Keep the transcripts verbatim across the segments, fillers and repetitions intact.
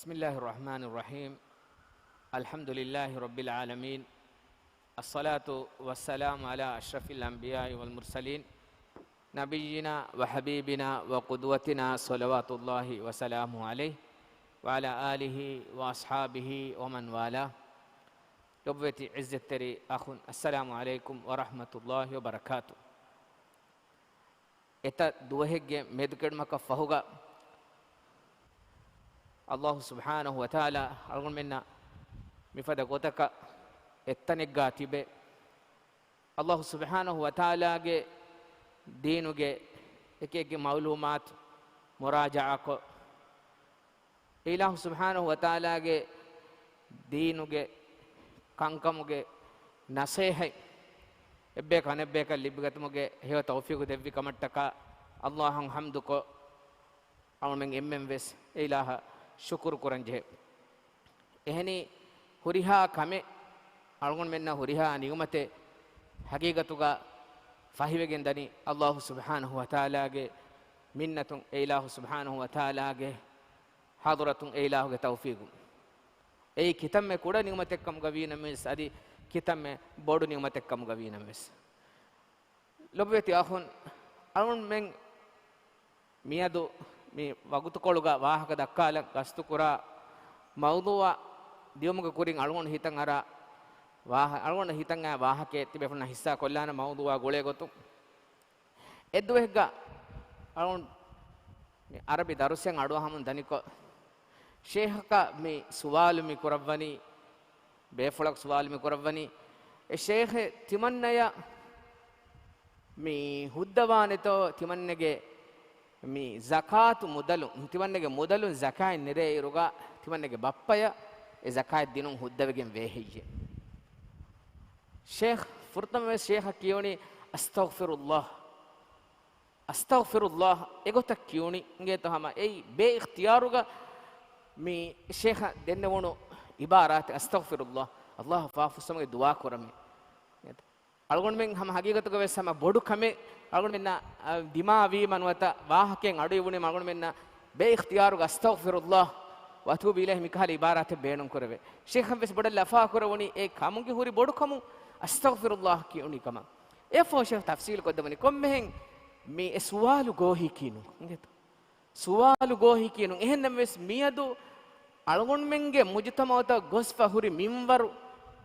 بسم الله الرحمن الرحيم. الحمد لله رب العالمين. الصلاة والسلام على أشرف الأنبياء والمرسلين. نبينا وحبيبنا وقدوتنا صلوات الله وسلامه عليه وعلى آله وأصحابه ومن والاه. ލޮބުވެތި ޢިއްޒަތްތެރި އަޚުން، އައްސަލާމު ޢަލައިކުމް ވަރަޙްމަތުﷲި ވަބަރަކާތު. އެތައް ދުވަހެއްގެ މެދުކެޑުމަކަށް ފަހުގަ، އައްލާހު ސުބްޙާނަހު ވަތަޢާލާ އަޅުގަނޑުމެންނަށް މިފަދަ ގޮތަކަށް އެއްތަނެއްގާ ތިބެ، އައްލާހު ސުބްޙާނަހު ވަތަޢާލާގެ ދީނުގެ އެކި އެކި މަޢުލޫމާތު މުރާޖަޢާކޮށް، އެ އިލާހު ސުބްޙާނަހު ވަތަޢާލާގެ ދީނުގެ ކަންކަމުގެ ނަޞޭޙަތް އެއްބަޔަކަށް އަނެއްބަޔަކަށް ލިބިގަތުމުގެ ހެޔޮ ތައުފީޤު ދެއްވި ކަމަށްޓަކާ އައްލާހަށް ޙަމްދުކޮށް، އަޅުމެން އެންމެން ވެސް އެ އިލާހަށް ޝުކުރު ކުރަން ޖެހޭ. އެހެނީ، ހުރިހާ ކަމެއް، އަޅުގަނޑުމެންނަށް ހުރިހާ ނިޢުމަތެއް ޙަޤީޤަތުގަ ފަހިވެގެން ދަނީ އައްލާހު ސުބްޙާނަހު ވަތަޢާލާގެ މިންނަތުން، އެ އިލާހު ސުބްޙާނަހު ވަތަޢާލާގެ ޙަޟްރަތުން، އެ އިލާހުގެ ތައުފީޤުން. އެއީ ކިތަންމެ ކުޑަ ނިޢުމަތެއް ކަމުގަ ވީ ނަމަވެސް، އަދި ކިތަންމެ ބޮޑު ނިޢުމަތެއް ކަމުގަ ވީ ނަމަވެސް. ލޮބުވެތި އަޚުން، އަޅުގަނޑުމެން މިއަދު މި ވަގުތުކޮޅުގަ ވާހަކަ ދައްކާލަން ގަސްތުކުރާ މައުޟޫޢަށް ދިޔުމުގެ ކުރިން އަޅުގަނޑު ހިތަށް އަރާ ވާހަ-، އަޅުގަނޑު ހިތަށް އައި ވާހަކައެއް ތިބޭފުޅުންނާ ހިއްސާ ކޮށްލާނަން މައުޟޫޢާ ގުޅޭ ގޮތުން. އެއްދުވަހެއްގަ އަޅުގަނޑު މި އަރަބި ދަރުސެއް އަޑުއަހަމުން ދަނިކޮށް، ޝޭޚަކަށް މި ސުވާލު މި ކުރައްވަނީ، ބޭފުޅަކު ސުވާލު މި ކުރައްވަނީ، އެ ޝޭޚެ، ތިމަންނަޔަށް މި ހުއްދަވާނެތޯ ތިމަންނެގެ މި ޒަކާތު މުދަލު، ތިމަންނެގެ މުދަލުން ޒަކާތް ނެރޭއިރުގަ ތިމަންނެގެ ބައްޕަޔަށް އެ ޒަކާތް ދިނުން ހުއްދަވެގެން ވޭ ހެއްޔޭ؟ ޝޭޚް، ފުރަތަމަވެސް ޝޭޚަށް ކިޔުނީ، "އަސްތަޣްފިރުﷲ، އަސްތަޣްފިރުﷲ" އެގޮތަށް ކިޔުނީ. އިނގޭތޯ ހަމަ އެއީ ބޭ އިޚްތިޔާރުގަ މި ޝޭޚަށް ދެންނެވުނު އިބާރާތެއް، "އަސްތަޣްފިރުﷲ، އައްލާހަށް ފާފަ ފުއްސަމުގެ ދުޢާ ކުރަމޭ." އަޅުގަނޑުމެން ހަމަ ހަގީގަތުގަ ވެސް ހަމަ ބޮޑު ކަމެއް އަޅުގަނޑުމެންނަށް، އަ، ދިމާވީމަ ނުވަތަ ވާހަކައިން އަޑުއިވުނީމަ އަޅުގަނޑުމެންނަށް ބޭ އިޚްތިޔާރުގަ "އަސްތަޣްފިރުﷲ ވައަތޫބު އިލައިހި" މިކަހަލަ އިބާރާތެއް ބޭނުން ކުރެވޭ. ޝޭޚަށް ވެސް ބޮޑަށް ލަފާ ކުރެވުނީ އެ ކަމުގެ ހުރި ބޮޑު ކަމުން "އަސްތަޣްފިރުﷲ" ކިޔުނީ ކަމަށް. އެއަށްފަހު ޝޭޚް ތަފްސީލު ކޮށްދެވުނީ ކޮންމެހެން މި އެ ސުވާލު ގޯހިއްކީ ނޫން. އިނގޭތޯ؟ ސުވާލު ގޯހިއްކީ ނޫން. އެހެންނަމަވެސް މިއަދު އަޅުގަނޑުމެންގެ މުޖުތަމަޢުތައް ގޮސްފަ ހުރި މިންވަރު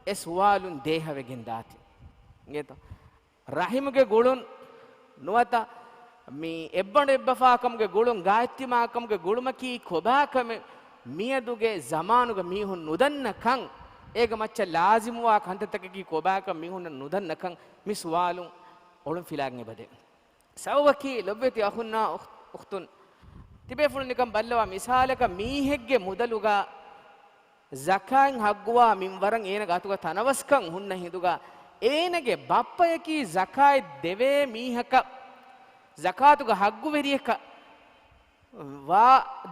އެ ސުވާލުން ދޭހަވެގެން ދާތީ. އިނގޭތޯ؟ ރަޙިމުގެ ގުޅުން ނުވަތަ މި އެއްބަނޑު އެއްބަފާކަމުގެ ގުޅުން، ގާތްތިމާކަމުގެ ގުޅުމަކީ ކޮބާކަމެއް؟ މިއަދުގެ ޒަމާނުގަ މީހުން ނުދަންނަ ކަން، އޭގެ މައްޗަށް ލާޒިމުވާ ކަންތައްތަކަކީ ކޮބާކަން މީހުންނަށް ނުދަންނަ ކަން މި ސުވާލުން އޮޅުންފިލާގެން އެބަދޭ. ސަބަބަކީ ލޮބުވެތި އަޚުންނާ އުޚް-، އުޚްތުން، ތިބޭފުޅުން ނިކަން ބައްލަވާ މިސާލަކަށް މީހެއްގެ މުދަލުގަ ޒަކާތް ހައްގުވާ މިންވަރަށް އޭނަގެ އަތުގަ ތަނަވަސްކަން ހުންނަ ހިނދުގަ އޭނަގެ ބައްޕަޔަކީ ޒަކާތް ދެވޭ މީހަކަށް، ޒަކާތުގެ ހައްގުވެރިޔަކަށް ވާ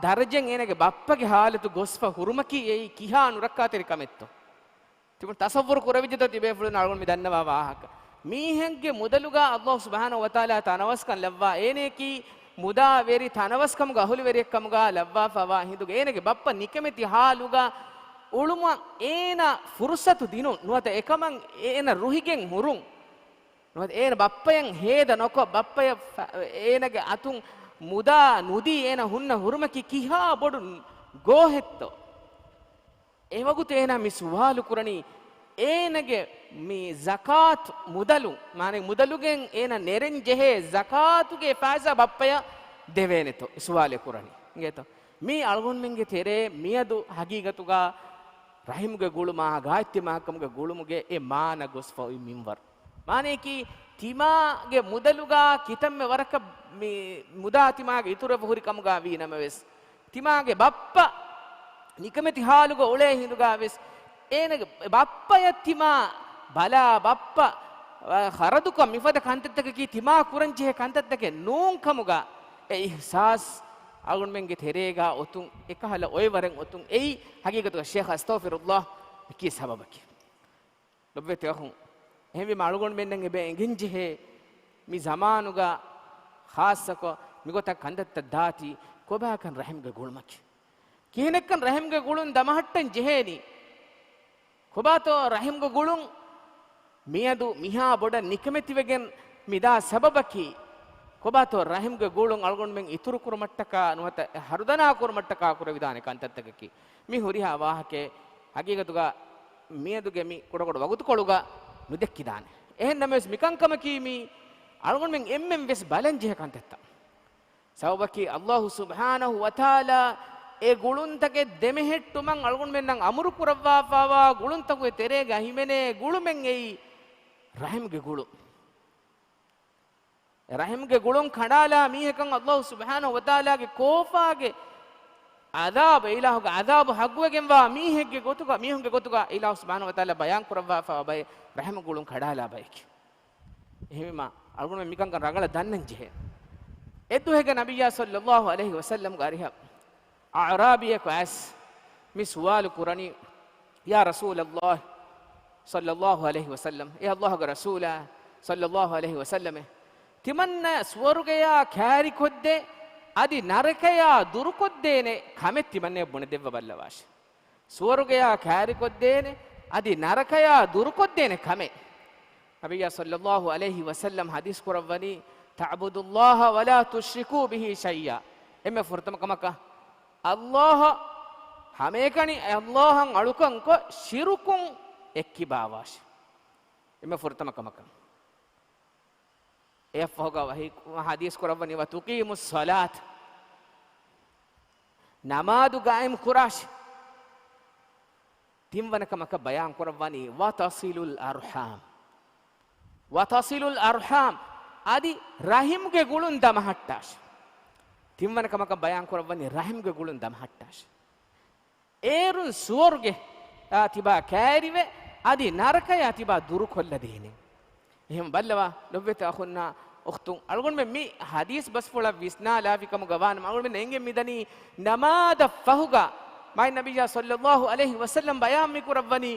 ދަރަޖައިން އޭނަގެ ބައްޕަގެ ހާލަތު ގޮސްފަ ހުރުމަކީ އެއީ ކިހާ ނުރައްކާތެރި ކަމެއްތޯ؟ ތިބުން ތަޞައްވުރު ކުރެވިއްޖެތޯ ތިބޭފުޅުން އަޅުގަނޑު މި ދަންނަވާ ވާހަކަ. މީހެއްގެ މުދަލުގަ އައްލާހު ސުބްޙާނަހު ވަތަޢާލާ ތަނަވަސްކަން ލައްވާ އޭނަޔަކީ މުދާ ވެރި ތަނަވަސްކަމުގަ އަހުލުވެރިއެއްކަމުގަ ލައްވާފަވާ ހިނދުގަ އޭނަގެ ބައްޕަ ނިކަމެތި ހާލުގަ އުޅުމަށް އޭނަ ފުރުޞަތު ދިނުން ނުވަތަ އެކަމަށް އޭނަ ރުހިގެން ހުރުން ނުވަތަ އޭނަ ބައްޕަޔަށް ހޭދަ ނޮކޮށް ބައްޕަޔަށް ފަ-، އޭނަގެ އަތުން މުދާ ނުދީ އޭނަ ހުންނަ ހުރުމަކީ ކިހާ ބޮޑު ގޯހެއްތޯ؟ އެވަގުތު އޭނާ މި ސުވާލު ކުރަނީ، އޭނަގެ މި ޒަކާތު މުދަލު، މާނަ މުދަލުގެން އޭނަ ނެރެން ޖެހޭ ޒަކާތުގެ ފައިސާ ބައްޕަޔަށް ދެވޭނެތޯ؟ ސުވާލެއް ކުރަނީ. އިނގޭތޯ؟ މީ އަޅުގަނޑުމެންގެ ތެރޭ މިއަދު ހަގީގަތުގަ ރަޙިމުގެ ގުޅުމާ، ގާތްތިމާކަމުގެ ގުޅުމުގެ އެ މާނަ ގޮސްފަ އޮތް މިންވަރު. މާނަޔަކީ، ތިމާގެ މުދަލުގަ ކިތަންމެ ވަރަކަށް މި މުދާ ތިމާގެ އިތުރަށް ހުރި ކަމުގަ ވީ ނަމަވެސް، ތިމާގެ ބައްޕަ ނިކަމެތި ހާލުގަ އުޅޭ ހިނދުގަ ވެސް، އޭނަގެ ބައްޕަޔަށް ތިމާ ބަލާ ބައްޕަ، އަ، ޚަރަދުކޮށް މިފަދަ ކަންތައްތަކަކީ ތިމާ ކުރަން ޖެހޭ ކަންތައްތަކެއް ނޫން ކަމުގަ އެ އިޙްސާސް އަޅުގަނޑުމެންގެ ތެރޭގަ އޮތުން، އެކަހަލަ އޮއެވަރެއް އޮތުން އެއީ ހަގީގަތުގަ ޝޭޚް އަސްތަޣްފިރުﷲ ކީ ސަބަބަކީ. ލޮބުވެތި އަޚުން، އެހެންވީމަ އަޅުގަނޑުމެންނަށް އެބަ އެނގެންޖެހޭ، މި ޒަމާނުގަ ޚާއްޞަކޮށް މިގޮތަށް ކަންތައްތައް ދާތީ ކޮބާކަން ރަޙިމްގެ ގުޅުމަކީ. ކިހިނެއްކަން ރަޙިމްގެ ގުޅުން ދަމަހައްޓަން ޖެހޭނީ؟ ކޮބާތޯ ރަޙިމްގެ ގުޅުން މިއަދު މިހާ ބޮޑަށް ނިކަމެތިވެގެން މިދާ ސަބަބަކީ؟ ކޮބާތޯ ރަޙިމްގެ ގުޅުން އަޅުގަނޑުމެން އިތުރު ކުރުމަށްޓަކާ ނުވަތަ ހަރުދަނާ ކުރުމަށްޓަކާ ކުރެވިދާނެ ކަންތައްތަކަކީ؟ މި ހުރިހާ ވާހަކައެއް ހަގީގަތުގަ މިއަދުގެ މި ކުޑަކުޑަ ވަގުތުކޮޅުގަ ނުދެއްކިދާނެ. އެހެން ނަމަވެސް މިކަންކަމަކީ މީ އަޅުގަނޑުމެން އެންމެން ވެސް ބަލަން ޖެހޭ ކަންތައްތައް. ސަބަބަކީ އައްލާހު ސުބްޙާނަހު ވަތަޢާލާ އެ ގުޅުންތަކެއް ދެމެހެއްޓުމަށް އަޅުގަނޑުމެންނަށް އަމުރު ކުރައްވާފާވާ ގުޅުންތަކުގެ ތެރޭގަ ހިމެނޭ ގުޅުމެއް އެއީ ރަޙިމްގެ ގުޅުން. ރަޙިމްގެ ގުޅުން ކަނޑާލާ މީހަކަށް އައްލާހު ސުބްޙާނަހު ވަތަޢާލާގެ ކޯފާގެ ޢަޛާބު، އިލާހުގެ ޢަޛާބު ޙައްޤުވެގެންވާ މީހެއްގެ ގޮތުގަ، މީހުންގެ ގޮތުގަ އިލާހު ސުބްޙާނަހު ވަތަޢާލާ ބަޔާން ކުރައްވާފާވާ ބައެއް ރަޙިމް ގުޅުން ކަނޑާލާ ބަޔެކޭ. އެހެންވީމަ، އަޅުގަނޑުމެން މިކަންކަން ރަނގަޅަށް ދަންނަން ޖެހޭ. އެއްދުވަހެއްގަ ނަބިއްޔާ ޞައްލައްލާހު ޢަލައިހި ވަސައްލަމްގެ އަރިހަށް އަޢުރާބީއަކު އައިސް މި ސުވާލު ކުރަނީ، ޔާ ރަސޫލައްލާހް ޞައްލައްލާހު ޢަލައިހި ވަސައްލަމް، އޭ އައްލާހުގެ ރަސޫލާ ޞައްލައްލާހު ޢަލައިހި ވަސައްލަމެ، ތިމަންނަޔަށް ސުވަރުގެޔާ ކައިރިކޮށްދޭ، އަދި ނަރަކަޔާ ދުރުކޮށްދޭނެ ކަމެއް ތިމަންނަޔަށް ބުނެދެއްވަބައްލަވާށި. ސުވަރުގެޔާ ކައިރިކޮށްދޭނެ، އަދި ނަރަކަޔާ ދުރުކޮށްދޭނެ ކަމެއް. ނަބިއްޔާ ޞައްލައްލާހު ޢަލައިހި ވަސައްލަމް ޙަދީޘް ކުރައްވަނީ، ތަޢުބުދުﷲ ވަލާ ތުޝްރިކޫ ބިހީ ޝައްޔާ. އެންމެ ފުރަތަމަ ކަމަކަށް، އައްލާހަށް ހަމައެކަނި އައްލާހަށް އަޅުކަންކޮށް ޝިރުކުން އެއްކިބާވާށި. އެންމެ ފުރަތަމަ ކަމަކަށް. އެއަށްފަހުގަ ވަޙީ ޙަދީޘް ކުރައްވަނީ، ވަތުޤީމުއްޞަލާތަ، ނަމާދު ގާއިމް ކުރާށި. ތިންވަނަ ކަމަކަށް ބަޔާން ކުރައްވަނީ، ވަތަޞިލުލް އަރްޙާމް. ވަތަޞިލުލް އަރްޙާމް، އަދި ރަޙިމްގެ ގުޅުން ދަމަހައްޓާށި. ތިންވަނަ ކަމަކަށް ބަޔާން ކުރައްވަނީ، ރަޙިމްގެ ގުޅުން ދަމަހައްޓާށި. އޭރުން ސުވަރުގެ އާ ތިބާ ކައިރިވެ، އަދި ނަރަކަޔާ ތިބާ ދުރުކޮށްލަދޭނެ. އެހެން ބައްލަވާ، ލޮބްވެތި އަޚުންނާ އުޚްތުން، އަޅުގަނޑުމެން މި ޙަދީޘް ބަސްފުޅަށް ވިސްނާލާފި ކަމުގަ ވާނަމަ، އަޅުގަނޑުމެން އެނގެން މިދަނީ، ނަމާދަށް ފަހުގަ މާތް ނަބިއްޔާ ޞައްލައްލާހު ޢަލައިހި ވަސައްލަމް ބަޔާން މި ކުރައްވަނީ،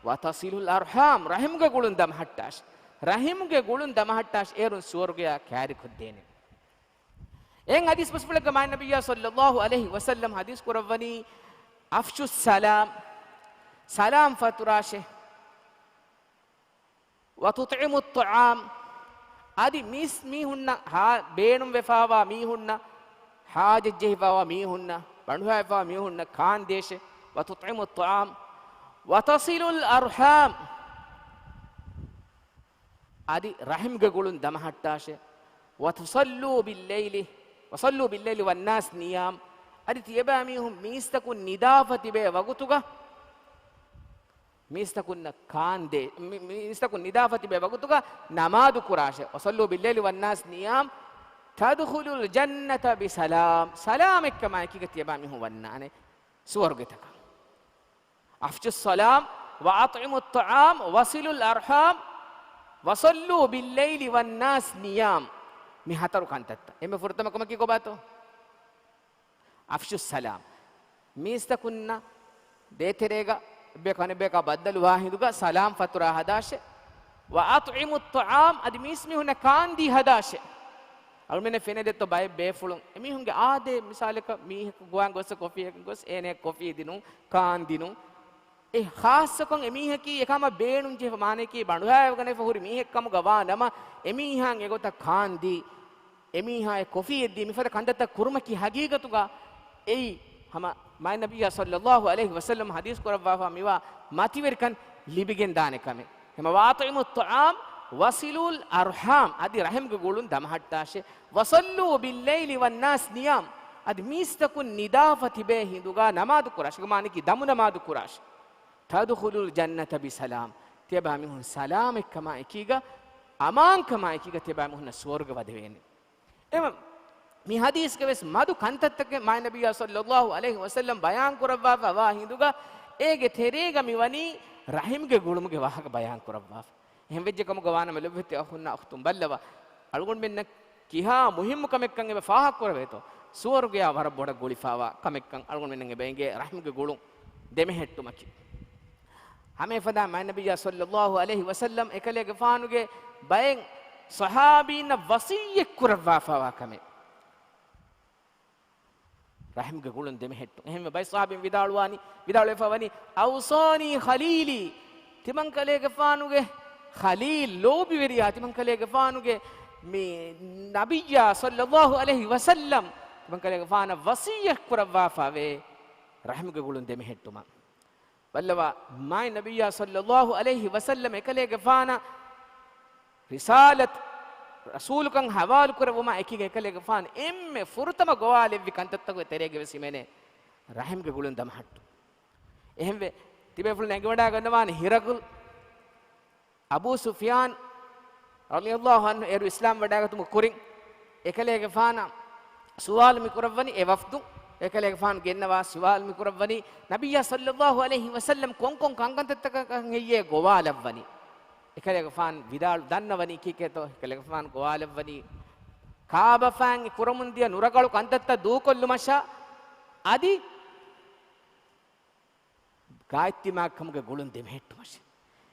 ވަތަޞިލުލް އަރްޙާމް، ރަޙިމްގެ ގުޅުން ދަމަހައްޓާށި. ރަޙިމްގެ ގުޅުން ދަމަހައްޓާށި، އޭރުން ސުވަރުގެޔާ ކައިރިކޮށްދޭނެ. އެހެން ޙަދީޘް ބަސްފުޅެއްގަ މާތް ނަބިއްޔާ ޞައްލައްލާހު ޢަލައިހި ވަސައްލަމް ޙަދީޘް ކުރައްވަނީ، އަފްޝުއްސަލާމް، ސަލާމް ފަތުރާށޭ. ވަތުޠްޢިމުއްޠަޢާމް، އަދި މީސް މީހުންނަށް ހާ-، ބޭނުންވެފާވާ މީހުންނަށް، ޙާޖަތްޖެހިފާވާ މީހުންނަށް، ބަނޑުހައިފާވާ މީހުންނަށް ކާންދޭށޭ. ވަތުޠްޢިމުއްޠަޢާމް، ވަތަޞިލުލް އަރްޙާމް، އަދި ރަޙިމްގެ ގުޅުން ދަމަހައްޓާށޭ. ވަތުޞައްލޫ ބިއްލައިލި، ވަޞައްލޫ ބިއްލައިލި ވައްނާސް ނިޔާމް، އަދި ތިޔަބައިމީހުން މީސްތަކުން ނިދާފަ ތިބޭ ވަގުތުގަ، މީސްތަކުންނަށް ކާންދޭ، މި-، މީސްތަކުން ނިދާފަ ތިބޭ ވަގުތުގަ ނަމާދު ކުރާށޭ. ވަޞައްލޫ ބިއްލައިލި ވައްނާސް ނިޔާމް، ތަދްޚުލުލް ޖަންނަތަ ބިސަލާމް، ސަލާމަތްކަމާ އެކީގަ ތިޔަބައިމީހުން ވަންނާނެ ސުވަރުގެތަކަށް. އަފްޝުއްޞަލާމް ވައަޠްޢިމުއްޠަޢާމް ވަޞިލުލް އަރްޙާމް ވަޞައްލޫ ބިއްލައިލި ވައްނާސް ނިޔާމް. މި ހަތަރު ކަންތައްތައް. އެންމެ ފުރަތަމަ ކަމަކީ ކޮބާތޯ؟ އަފްޝުއްސަލާމް. މީސްތަކުންނަށް ދޭތެރޭގަ އެއްބަޔަކު އަނެއްބަޔަކާ ބައްދަލުވާ ހިނދުގަ ސަލާމް ފަތުރާ ހަދާށޭ. ވައަޠްޢިމުއްޠަޢާމް، އަދި މީސްމީހުންނަށް ކާންދީ ހަދާށޭ. އަޅުމެންނަށް ފެނޭ ދެއްތޯ ބައެއް ބޭފުޅުން އެމީހުންގެ އާދޭ، މިސާލަކަށް މީހަކު ގޮވާން ގޮއްސަ ކޮފީއަކަށް ގޮސް އޭނަޔަށް ކޮފީ ދިނުން، ކާން ދިނުން. އެ ޚާއްޞަކޮށް އެމީހަކީ އެކަމަށް ބޭނުން ޖެހިފަ މާނަޔަކީ ބަނޑުހައިގަނެފަ ހުރި މީހެއް ކަމުގަ ވާ ނަމަ، އެމީހާއަށް އެގޮތަށް ކާންދީ، އެމީހާއަށް ކޮފީއެއްދީ، މިފަދަ ކަންތައްތައް ކުރުމަކީ ހަގީގަތުގަ އެއީ ހަމަ މާތް ނަބިއްޔާ ޞައްލައްލާހު ޢަލައިހި ވަސައްލަމް ޙަދީޘް ކުރައްވާފަ މިވާ މަތިވެރިކަން ލިބިގެން ދާނެ ކަމެއް. ހަމަ ވައަޠްޢިމުއްޠަޢާމް ވަޞިލުލް އަރްޙާމް، އަދި ރަޙިމްގެ ގުޅުން ދަމަހައްޓާށޭ. ވަޞައްލޫ ބިއްލައިލި ވައްނާސް ނިޔާމް، އަދި މީސްތަކުން ނިދާފަ ތިބޭ ހިނދުގަ ނަމާދު ކުރާށޭ، މާނައަކީ ދަމު ނަމާދު ކުރާށޭ. ތަދްޚުލުލް ޖަންނަތަ ބިސަލާމް، ތިޔަބައިމީހުން ސަލާމަތްކަމާ އެކީގަ، އަމާންކަމާ އެކީގަ ތިޔަބައިމީހުންނަށް ސުވަރުގެ ވަދެވޭނެ. އެމަ، މި ޙަދީޘްގެ ވެސް މަދު ކަންތައްތަކެއް މާތް ނަބިއްޔާ ޞައްލައްލާހު ޢަލައިހި ވަސައްލަމް ބަޔާން ކުރައްވާފަ ވާ ހިނދުގަ، އޭގެ ތެރޭގަ މިވަނީ ރަޙިމްގެ ގުޅުމުގެ ވާހަކަ ބަޔާން ކުރައްވާފަ. އެހެން ވެއްޖެ ކަމުގަ ވާނަމަ ލޮބުވެތި އަޚުންނާ އުޚްތުން ބައްލަވާ. އަޅުގަނޑުމެންނަށް ކިހާ މުހިއްމު ކަމެއްކަން އެބަ ފާހަގަ ކުރެވޭތޯ؟ ސުވަރުގެޔާ ވަރަށް ބޮޑަށް ގުޅިފާވާ ކަމެއްކަން އަޅުގަނޑުމެންނަށް އެބަ އެނގޭ ރަޙިމްގެ ގުޅުން ދެމެހެއްޓުމަކީ. ހަމަ އެފަދަ މާތް ނަބިއްޔާ ޞައްލައްލާހު ޢަލައިހި ވަސައްލަމް އެކަލޭގެފާނުގެ ބައެއް ޞަޙާބީންނަށް ވަޞިއްޔަތް ކުރައްވާފާވާ ކަމެއް. ރަޙިމްގެ ގުޅުން ދެމެހެއްޓުން. އެހެންވެ ބައި ޞަޙާބީން ވިދާޅުވާނީ، ވިދާޅުވެފަ ވަނީ، "أوصاني خليلي." ތިމަންކަލޭގެފާނުގެ ޚަލީލް، ލޯބިވެރިޔާ، ތިމަންކަލޭގެފާނުގެ މި ނަބިއްޔާ ޞައްލައްލާހު ޢަލައިހި ވަސައްލަމް، ތިމަންކަލޭގެފާނަށް ވަޞިއްޔަތް ކުރައްވާފަވޭ، ރަޙިމްގެ ގުޅުން ދެމެހެއްޓުމަށް. ބައްލަވާ، މާތް ނަބިއްޔާ ޞައްލައްލާހު ޢަލައިހި ވަސައްލަމް އެކަލޭގެފާނަށް ރިސާލަތު، ރަސޫލުކަން ޙަވާލު ކުރެއްވުމާ އެކީގަ އެކަލޭގެފާނު އެންމެ ފުރަތަމަ ގޮވާލެއްވި ކަންތައްތަކުގެ ތެރޭގަ ވެސް ހިމެނޭ ރަޙިމްގެ ގުޅުން ދަމަހައްޓު. އެހެންވެ، ތިބޭފުޅުން އެނގިވަޑައިގަންނަވާނެ ހިރަޤުލް، އަބޫ ސުފްޔާން ރަޟިޔައްލާހު ޢަންހު އޭރު އިސްލާމް ވަޑައިގަތުމުގެ ކުރިން، އެކަލޭގެފާނަށް ސުވާލު މި ކުރައްވަނީ، އެ ވަފްދު އެކަލޭގެފާނު ގެންނަވާ ސުވާލު މި ކުރައްވަނީ، ނަބިއްޔާ ޞައްލައްލާހު ޢަލައިހި ވަސައްލަމް ކޮންކޮން ކަންކަންތައްތަކަކަށް ހެއްޔޭ ގޮވާލައްވަނީ؟ އެކަލޭގެފާނު ވިދާޅު ދަންނަވަނީ ކީކޭތޯ؟ އެކަލޭގެފާނު ގޮވާލައްވަނީ، ކާބަފައިން ކުރަމުންދިޔަ ނުރަގަޅު ކަންތައްތައް ދޫކޮށްލުމަށާ އަދި ގާތްތިމާގެ ކަމުގެ ގުޅުން ދެމެހެއްޓުމަށެ.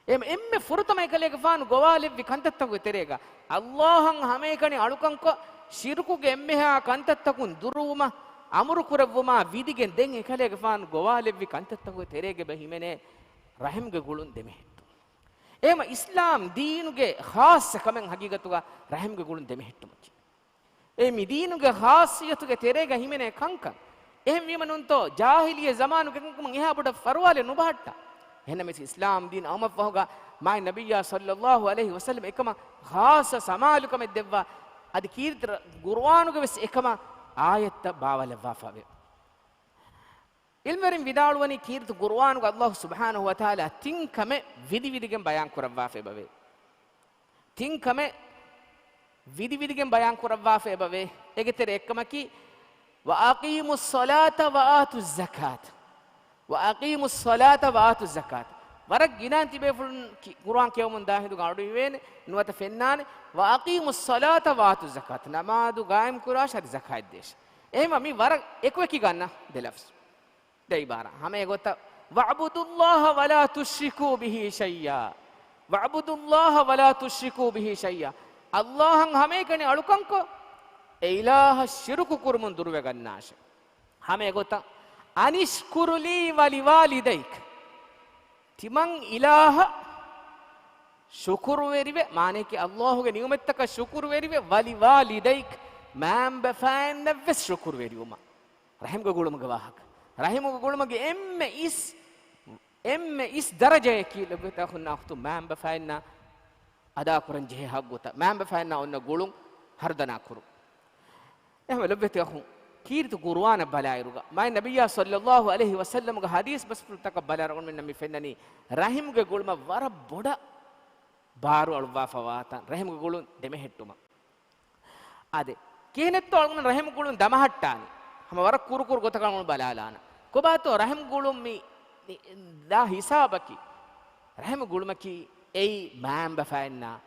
އެ އެންމެ ފުރަތަމަ އެކަލޭގެފާނު ގޮވާލެއްވި ކަންތައްތަކުގެ ތެރޭގަ، އައްލާހަށް ހަމައެކަނި އަޅުކަންކޮށް، ޝިރުކުގެ އެންމެހާ ކަންތައްތަކުން ދުރުވުމަށް އަމުރު ކުރެއްވުމާ ވިދިގެން ދެން އެކަލޭގެފާނު ގޮވާލެއްވި ކަންތައްތަކުގެ ތެރޭގަ އެބަ ހިމެނޭ ރަޙިމްގެ ގުޅުން ދެމެހެއްޓުން. އެހެމަ އިސްލާމް ދީނުގެ ޚާއްޞަ ކަމެއް ހަގީގަތުގަ ރަޙިމްގެ ގުޅުން ދެމެހެއްޓުމަކީ. އެ މި ދީނުގެ ޚާއްޞިއްޔަތުގެ ތެރޭގަ ހިމެނޭ ކަންކަން. އެހެންވީމަ ނޫންތޯ، ޖާހިލިއްޔަ ޒަމާނުގެ ކަންކަމަށް އެހާ ބޮޑަށް ފަރުވާލެއް ނުބަހައްޓާ. އެހެންނަމަވެސް އިސްލާމް ދީން އައުމަށްފަހުގަ މާތް ނަބިއްޔާ ޞައްލައްލާހު ޢަލައިހި ވަސައްލަމް އެކަމަށް ޚާއްޞަ ސަމާލުކަމެއް ދެއްވާ. އަދި ކީރިތި ޤުރުއާނުގަ ވެސް އެކަމަށް އާޔަތްތައް ބާވައިލައްވާފަވޭ. ޢިލްމުވެރިން ވިދާޅުވަނީ ކީރިތި ޤުރުއާނުގަ އައްލާހު ސުބްޙާނަހު ވަތަޢާލާ ތިން ކަމެއް ވިދިވިދިގެން ބަޔާން ކުރައްވާފަ އެބަވޭ. ތިން ކަމެއް ވިދިވިދިގެން ބަޔާން ކުރައްވާފަ އެބަވޭ. އޭގެ ތެރެ އެއްކަމަކީ، "وَأَقِيمُوا الصَّلَاةَ وَآتُوا الزَّكَاةَ. وَأَقِيمُوا الصَّلَاةَ وَآتُوا الزَّكَاةَ." ވަރަށް ގިނައިން ތިބޭފުޅުން ކި-، ޤުރުއާން ކިޔަވަމުން ދާ ހިނދުގަ އަޑު އިވޭނެ، ނުވަތަ ފެންނާނެ، "وَأَقِيمُوا الصَّلَاةَ وَآتُوا الزَّكَاةَ." ނަމާދު ގާއިމް ކުރާށޭ އަދި ޒަކާތް ދޭށޭ. އެހެންވީމަ މި ވަރަށް އެކުއެކި ގަންނަ ދެ ލަފްޒު. ދެ އިބާރާ. ހަމަ އެގޮތަށް، "وَاعْبُدُوا اللَّهَ وَلَا تُشْرِكُوا بِهِ شَيْئًا. وَاعْبُدُوا اللَّهَ وَلَا تُشْرِكُوا بِهِ شَيْئًا." އައްލާހަށް ހަމައެކަނި އަޅުކަންކޮށް، އެ އިލާހަށް ޝިރުކު ކުރުމުން ދުރުވެގަންނާށޭ. ހަމަ އެގޮތަށް، "أَنِ اشْكُرْ لِي وَلِوَالِدَيْكَ." ތިމަން އިލާހަށް ޝުކުރުވެރިވެ، މާނަޔަކީ އައްލާހުގެ ނިޢުމަތްތަކަށް ޝުކުރުވެރިވެ، "وَلِوَالِدَيْكَ." މައިންބަފައިންނަށްވެސް ޝުކުރުވެރިވުމަށް. ރަޙިމްގެ ގުޅުމުގެ ވާހަކަ. ރަޙިމުގެ ގުޅުމުގެ އެންމެ އިސް، އެންމެ އިސް ދަރަޖަޔަކީ ލޮބުވެތި އަޚުންނާ އުޚްތުން މައިންބަފައިންނާ އަދާކުރަން ޖެހޭ ހައްގުތައް، މައިންބަފައިންނާ އޮންނަ ގުޅުން ހަރުދަނާ ކުރުން. އެހެންވެ ލޮބުވެތި އަޚުން، ކީރިތި ޤުރުއާނަށް ބަލާއިރުގަ، މާތް ނަބިއްޔާ ޞައްލައްލާހު ޢަލައިހި ވަސައްލަމްގެ ޙަދީޘް ބަސްފުޅުތަކަށް ބަލާއިރުގަ އަޅުގަނޑުމެންނަށް މި ފެންނަނީ ރަޙިމްގެ ގުޅުމަށް ވަރަށް ބޮޑަށް ބާރު އަޅުއްވާފަވާތަން، ރަޙިމްގެ ގުޅުން ދެމެހެއްޓުމަށް. އާދެ، ކިހިނެއްތޯ އަޅުގަނޑު ރަޙިމް ގުޅުން ދަމަހައްޓާނީ؟ ހަމަ ވަރަށް ކުރު ކުރު ގޮތަކަށް އަޅުގަނޑު ބަލާލާނަން. ކޮބާތޯ ރަޙިމް ގުޅުން މި، މި ދާ ހިސާބަކީ؟ ރަޙިމް ގުޅުމަކީ އެއީ މައިންބަފައިންނާ،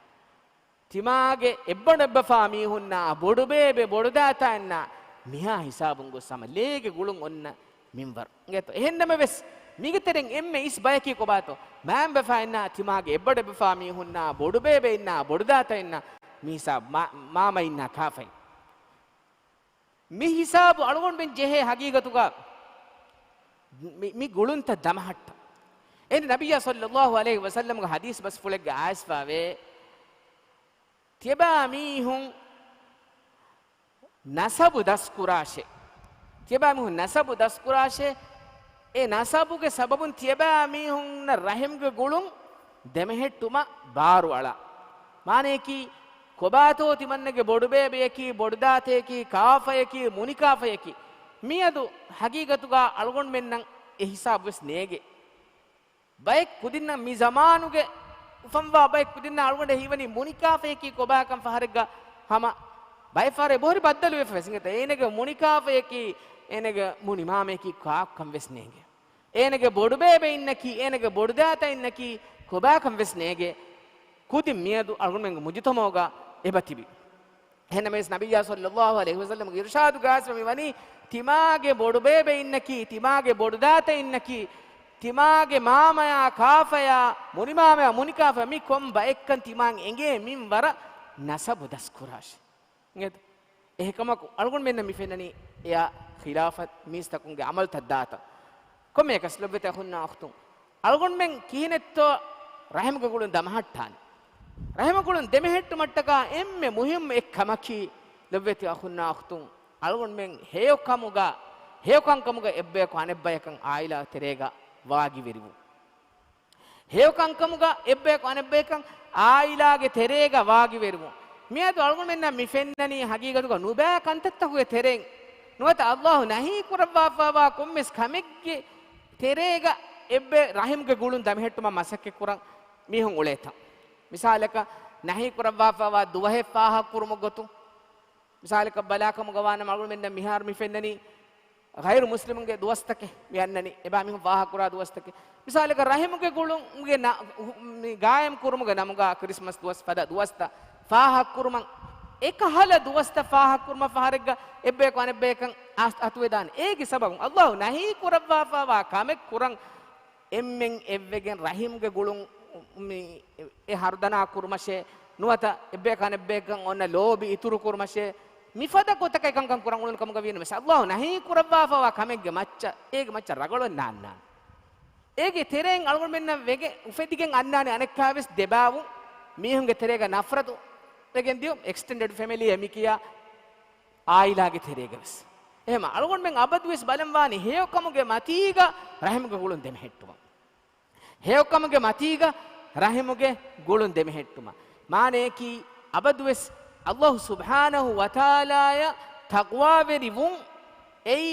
ތިމާގެ އެއްބަނޑު އެއްބަފާ މީހުންނާ، ބޮޑުބޭބެ ބޮޑުދާތައިންނާ، މިހާ ހިސާބުން ގޮސް ހަމަ ލޭގެ ގުޅުން އޮންނަ މިންވަރު. އިނގޭތޯ؟ އެހެންނަމަވެސް، މީގެ ތެރެއިން އެންމެ އިސް ބަޔަކީ ކޮބާތޯ؟ މައިންބަފައިންނާ، ތިމާގެ އެއްބަޑު އެއްބަފާ މީހުންނާ، ބޮޑުބޭބެއިންނާ، ބޮޑުދާތައިންނާ، މި ހިސާބު މާ-، މާމައިންނާ ކާފައިން. މި ހިސާބު އަޅުގަނޑުމެން ޖެހޭ ހަގީގަތުގަ މި، މި ގުޅުންތައް ދަމަހައްޓަ. އެހެން ނަބިއްޔާ ޞައްލައްލާހު ޢަލައިހި ވަސައްލަމްގެ ޙަދީޘް ބަސްފުޅެއްގަ އައިސްފަވޭ، ތިޔަބައިމީހުން ނަސަބު ދަސްކުރާށޭ. ތިޔަބައިމީހުން ނަސަބު ދަސްކުރާށޭ. އެ ނަސަބުގެ ސަބަބުން ތިޔަބައިމީހުންނަށް ރަޙިމްގެ ގުޅުން ދެމެހެއްޓުމަށް ބާރުއަޅާ. މާނަޔަކީ، ކޮބާތޯ ތިމަންނަގެ ބޮޑުބޭބެޔަކީ، ބޮޑުދާތަޔަކީ، ކާފަޔަކީ، މުނިކާފަޔަކީ، މިއަދު ހަގީގަތުގަ އަޅުގަނޑުމެންނަށް އެ ހިސާބުވެސް ނޭގެ. ބައެއް ކުދިންނަށް މި ޒަމާނުގެ އުފަންވާ ބައެއް ކުދިންނަށް އަޅުގަނޑަށް ހީވަނީ މުނިކާފަޔަކީ ކޮބާކަން ފަހަރެއްގަ ހަމަ ބައެއް ފަހަރެއް އެބަހުރި ބައްދަލުވެފަ ވެސް އިނގޭތަ؟ އޭނަގެ މުނިކާފަޔަކީ އޭނަގެ މުނިމާމަޔަކީ ކާކުކަން ވެސް ނޭނގެ. އޭނަގެ ބޮޑުބޭބެއިންނަކީ އޭނަގެ ބޮޑުދާތައިންނަކީ ކޮބާކަން ވެސް ނޭނގެ. ކުދިން މިއަދު އަޅުގަނޑުމެންގެ މުޖުތަމަޢުގަ އެބަތިބި. އެހެންނަމަވެސް ނަބިއްޔާ ޞައްލައްލާހު ޢަލައިހި ވަސައްލަމްގެ އިރުޝާދުގަ އައިސްފަ މިވަނީ، ތިމާގެ ބޮޑުބޭބެއިންނަކީ، ތިމާގެ ބޮޑުދާތައިންނަކީ، ތިމާގެ މާމަޔާ ކާފަޔާ، މުނިމާމަޔާ މުނިކާފަޔާ މި ކޮން ބައެއްކަން ތިމާއަށް އެނގޭ މިންވަރަށް ނަސަބު ދަސްކުރާށޭ. އިނގޭތަ؟ އެހެކަމަކު އަޅުގަނޑުމެންނަށް މި ފެންނަނީ އެއާ ޚިލާފަށް މީސްތަކުންގެ ޢަމަލުތައް ދާތަން. ކޮންމެއަކަސް ލޮބުވެތި އަޚުންނާ އުޚްތުން، އަޅުގަނޑުމެން ކިހިނެއްތޯ ރަޙިމުގެ ގުޅުން ދަމަހައްޓާނެ؟ ރަޙިމުގެ ގުޅުން ދެމެހެއްޓުމަށްޓަކާ އެންމެ މުހިއްމު އެއް ކަމަކީ، ލޮބުވެތި އަޚުންނާ އުޚްތުން، އަޅުގަނޑުމެން ހެޔޮކަމުގަ، ހެޔޮކަންކަމުގަ އެއްބަޔަކު އަނެއްބަޔަކަށް ޢާއިލާ ތެރޭގަ ވާގިވެރިވުން. ހެޔޮކަންކަމުގަ އެއްބަޔަކު އަނެއްބަޔަކަށް ޢާއިލާގެ ތެރޭގަ ވާގިވެރިވުން. މިއަދު އަޅުގަނޑުމެންނަށް މި ފެންނަނީ ހަގީގަތުގަ ނުބައި ކަންތައްތަކުގެ ތެރެއިން. ނުވަތަ ﷲ ނަހީ ކުރައްވާފައިވާ ކޮންމެސް ކަމެއްގެ ތެރޭގަ އެއްބައި ރަޙިމްގެ ގުޅުން ދަމެހެއްޓުމަށް މަސައްކަތްކުރަން މީހުން އުޅޭތަން. މިސާލަކަށް، ނަހީ ކުރައްވާފައިވާ ދުވަހެއް ފާހަގަކުރުމުގެ ގޮތުން، މިސާލަކަށް ބަލާކަމުގަ ވާނަމަ، އަޅުގަނޑުމެންނަށް މިހާރު މި ފެންނަނީ ޣައިރު މުސްލިމުންގެ ދުވަސްތަކެއް މި އަންނަނީ، އެބާ މީހުން ފާހަގަކުރާ ދުވަސްތަކެއް. މިސާލަކަށް ރަޙިމުގެ ގުޅުންގެ ނަ-، މި ގާއިމް ކުރުމުގެ ނަމުގަ ކްރިސްމަސް ދުވަސް ފަދަ ދުވަސްތައް ފާހަގަކުރުމަށް، އެކަހަލަ ދުވަސްތައް ފާހަގަކުރުމަށް ފަހަރެއްގަ އެއްބަޔަކު އަނެއްބަޔަކަށް އަ-، އަތުވެދާނެ. އޭގެ ސަބަބުން ﷲ ނަހީ ކުރައްވާފައިވާ ކަމެއް ކުރަން އެންމެން އެއްވެގެން ރަޙިމްގެ ގުޅުން މި އެ ހަރުދަނާ ކުރުމަށޭ، ނުވަތަ އެއްބަޔަކަށް އަނެއްބަޔަކަށް އޮންނަ ލޯބި އިތުރު ކުރުމަށޭ، މިފަދަ ގޮތަކަށް އެކަންކަން ކުރަން އުޅުނު ކަމުގަ ވީނަމަވެސް، ﷲ ނަހީ ކުރައްވާފައިވާ ކަމެއްގެ މައްޗަށް، އޭގެ މައްޗަށް ރަގަޅުވެން ނާންނާނެ. އޭގެ ތެރެއިން އަޅުގަނޑުމެންނަށް ވެގެ-، އުފެދިގެން އަންނާނެ އަނެއްކާވެސް ދެބާވުން، މީހުންގެ ތެރޭގަ ނަފްރަތު ވެގެން ދިޔުން، އެކްސްޓެންޑެޑް ފެމިލީ އެ މިކިޔާ އާއިލާގެ ތެރޭގަވެސް. އެހެމަ އަޅުގަނޑުމެން އަބަދުވެސް ބަލަން ވާނީ ހެޔޮކަމުގެ މަތީގަ ރަޙިމުގެ ގުޅުން ދެމެހެއްޓުމަށް. ހެޔޮކަމުގެ މަތީގަ ރަޙިމުގެ ގުޅުން ދެމެހެއްޓުމަށް. މާނަޔަކީ، އަބަދުވެސް ﷲ ސުބްޙާނަހޫ ވަތަޢާލާޔަށް ތަޤްވާވެރިވުން އެއީ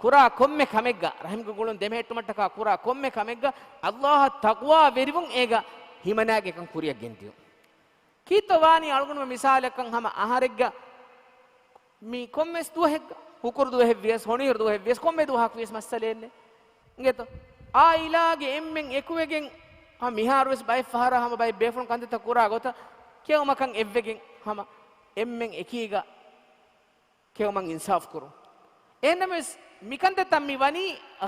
ކުރާ ކޮންމެ ކަމެއްގަ، ރަޙިމުގެ ގުޅުން ދެމެހެއްޓުމަށްޓަކާ ކުރާ ކޮންމެ ކަމެއްގަ ﷲއަށް ތަޤްވާވެރިވުން އޭގަ ހިމަނާގެކަން ކުރިއަށް ގެންދިޔުން. ކީއްތޯ ވާނީ އަޅުގަނޑުމެން މިސާލަކަށް ހަމަ އަހަރެއްގަ މި ކޮންމެސް ދުވަހެއްގަ، ހުކުރު ދުވަހެއް ވިޔަސް، ހޮނިހިރު ދުވަހެއް ވިޔަސް، ކޮންމެ ދުވަހަކު ވިޔަސް މައްސަލައެއް ނެތް. އިނގޭތޯ؟ އާއިލާގެ އެންމެން އެކުވެގެން، ހަ، މިހާރުވެސް ބައެއް ފަހަރަށް ހަމަ ބައެއް ބޭފުޅުން ކަންތައްތައް ކުރާ ގޮތަށް ކެއުމަކަށް އެއްވެގެން ހަމަ އެންމެން އެކީގަ ކެއުމަށް އިންސާފު ކުރުން. އެހެންނަމަވެސް، މިކަންތައްތައް މި ވަނީ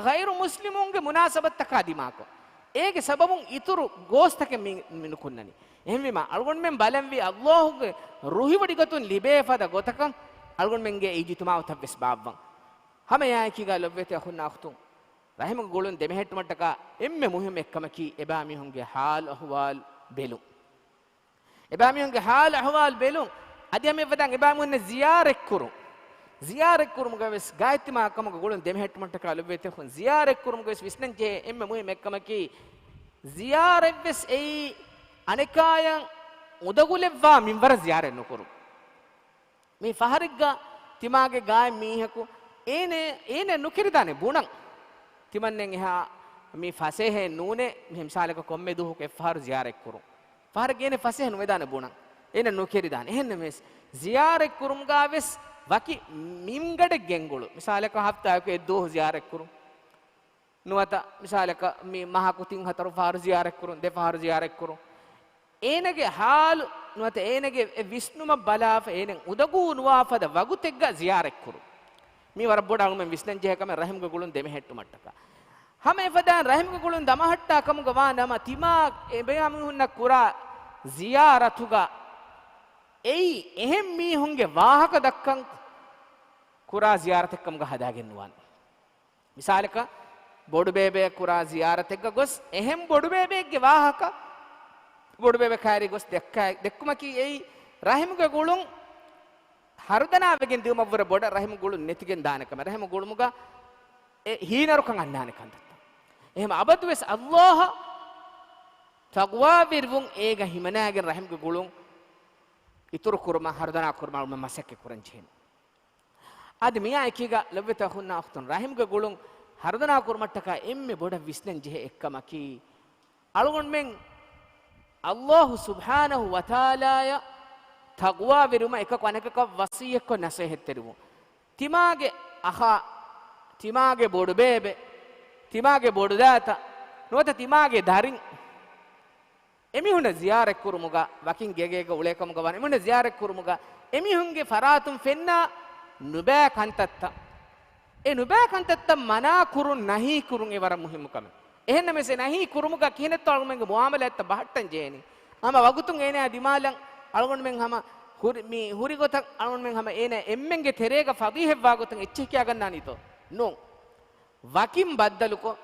ޣައިރު މުސްލިމުންގެ މުނާސަބަތްތަކާ ދިމާކޮށް. އޭގެ ސަބަބުން އިތުރު ގޯސްތަކެއް މި، މި ނުކުންނަނީ. އެހެންވީމަ، އަޅުގަނޑުމެން ބަލަންވީ ﷲގެ ރުހިވޮޑިގަތުން ލިބޭ ފަދަ ގޮތަކަށް އަޅުގަނޑުމެންގެ އިޖުތިމާޢުތައްވެސް ބާއްވަން. ހަމައެއާއެކީގަ ލޮބުވެތި އަޚުންނާ އުޚްތުން، ރަޙިމުގެ ގުޅުން ދެމެހެއްޓުމަށްޓަކާ އެންމެ މުހިއްމު އެއްކަމަކީ އެބާމީހުންގެ ޙާލު އަޙުވާލު ބެލުން. އެބާމީހުންގެ ޙާލު އަޙުވާލު ބެލުން. އަދި ހަމަ އެފަދައިން އެބާމީހުންނަށް ޒިޔާރަތްކުރުން. ޒިޔާރަތްކުރުމުގަވެސް ގާތްތިމާ ކަމުގަ ގުޅުން ދެމެހެއްޓުމަށްޓަކާ ލޮބުވެތި އަޚުން، ޒިޔާރަތްކުރުމުގަވެސް ވިސްނަންޖެހޭ އެންމެ މުހިއްމު އެއްކަމަކީ، ޒިޔާރަތްވެސް އެއީ އަނެކާޔަށް އުނދަގުލެއްވާ މިންވަރަށް ޒިޔާރަތް ނުކުރުން. މި ފަހަރެއްގަ ތިމާގެ ގާތް މީހަކު އޭނެ، އޭނެ ނުކެރިދާނެ ބުނަން. ތިމަންނެން އެހާ މި ފަސޭހައެއް ނޫނޭ، މި މިސާލަކަށް ކޮންމެ ދުވަހަކު އެއްފަހަރު ޒިޔާރަތްކުރުން. ފަހަރެއްގަ އޭނެ ފަސޭހަ ނުވެދާނެ ބުނަން. އޭނަ ނުކެރިދާނެ. އެހެންނަމަވެސް، ޒިޔާރަތްކުރުމުގަވެސް ވަކި މިންގަޑެއް ގެންގުޅުން. މިސާލަކަށް ހަފްތާއަކު އެއްދުވަހު ޒިޔާރަތްކުރުން. ނުވަތަ މިސާލަކަށް މި މަހަކު ތިން ހަތަރު ފަހަރު ޒިޔާރަތްކުރުން، ދެ ފަހަރު ޒިޔާރަތްކުރުން. އޭނަގެ ހާލު ނުވަތަ އޭނަގެ އެ ވިސްނުމަށް ބަލާފަ އޭނަ އުނދަގޫ ނުވާ ފަދަ ވަގުތެއްގަ ޒިޔާރަތްކުރުން. މީ ވަރަށް ބޮޑަށް އަޅުމެން ވިސްނަން ޖެހޭ ކަމެއް ރަޙިމުގެ ގުޅުން ދެމެހެއްޓުމަށްޓަކާ. ހަމަ އެފަދައިން ރަޙިމުގެ ގުޅުން ދަމަހައްޓާ ކަމުގަ ވާ ނަމަ، ތިމާ އެބައިމީހުންނަށް ކުރާ ޒިޔާރަތުގަ އެއީ އެހެން މީހުންގެ ވާހަކަ ދައްކަން ކުރާ ޒިޔާރަތެއްކަމުގަ ހަދާގެން ނުވާނެ. މިސާލަކަށް، ބޮޑުބޭބެއަށް ކުރާ ޒިޔާރަތެއްގަ ގޮސް، އެހެން ބޮޑުބޭބެއެއްގެ ވާހަކަ ބޮޑުބޭބެ ކައިރި ގޮސް ދެއްކާ-، ދެއްކުމަކީ އެއީ ރަޙިމުގެ ގުޅުން ހަރުދަނާވެގެން ދިއުމަށްވުރެ ބޮޑަށް ރަޙިމު ގުޅުން ނެތިގެން ދާނެ ކަމެއް. ރަޙިމު ގުޅުމުގަ އެ ހީނަރުކަން އަންނާނެ ކަންތައްތައް. އެހެން އަބަދުވެސް ﷲއަށް ތަޤްވާވެރިވުން އޭގަ ހިމަނާގެން ރަޙިމުގެ ގުޅުން އިތުރު ކުރުމަށް، ހަރުދަނާ ކުރުމަށް އަޅުމެން މަސައްކަތް ކުރަން ޖެހޭނެ. އަދި މިއާއެކީގަ ލޮބުވެތި އަޚުންނާ އުޚްތުން، ރަޙިމުގެ ގުޅުން ހަރުދަނާ ކުރުމަށްޓަކާ އެންމެ ބޮޑަށް ވިސްނަން ޖެހޭ އެއްކަމަކީ، އަޅުގަނޑުމެން ﷲ ސުބްޙާނަހޫ ވަތަޢާލާއަށް ތަޤްވާވެރިވުމަށް އެކަކު އަނެކަކަށް ވަޞިއްޔަތްކޮށް ނަޞޭޙަތްތެރިވުން. ތިމާގެ އަޚާ، ތިމާގެ ބޮޑުބޭބެ، ތިމާގެ ބޮޑުދާތަ، ނުވަތަ ތިމާގެ ދަރިން، އެމީހުންނަށް ޒިޔާރަތްކުރުމުގަ، ވަކިން ގޭގޭގަ އުޅޭކަމުގަ ވާނެ، އެމީހުންނަށް ޒިޔާރަތްކުރުމުގަ، އެމީހުންގެ ފަރާތުން ފެންނަ ނުބައި ކަންތައްތައް، އެ ނުބައި ކަންތައްތައް މަނާ ކުރުން، ނަހީ ކުރުން އެ ވަރަށް މުހިއްމު ކަމެއް. އެހެންނަމަވެސް، އެ ނަހީ ކުރުމުގަ ކިހިނެއްތޯ އަޅުގަނޑުމެންގެ މުޢާމަލާތްތައް ބަހައްޓަން ޖެހޭނީ؟ ހަމަ ވަގުތުން އޭނަޔާ ދިމާލަށް އަޅުގަނޑުމެން ހަމަ ހުރި، މި ހުރި ގޮތަށް އަޅުގަނޑުމެން ހަމަ އޭނަ އެންމެންގެ ތެރޭގަ ފަޟީޙަތްވާ ގޮތަށް އެއްޗެހި ކިޔާގަންނާނީތޯ؟ ނޫން. ވަކިން ބައްދަލުކޮށް،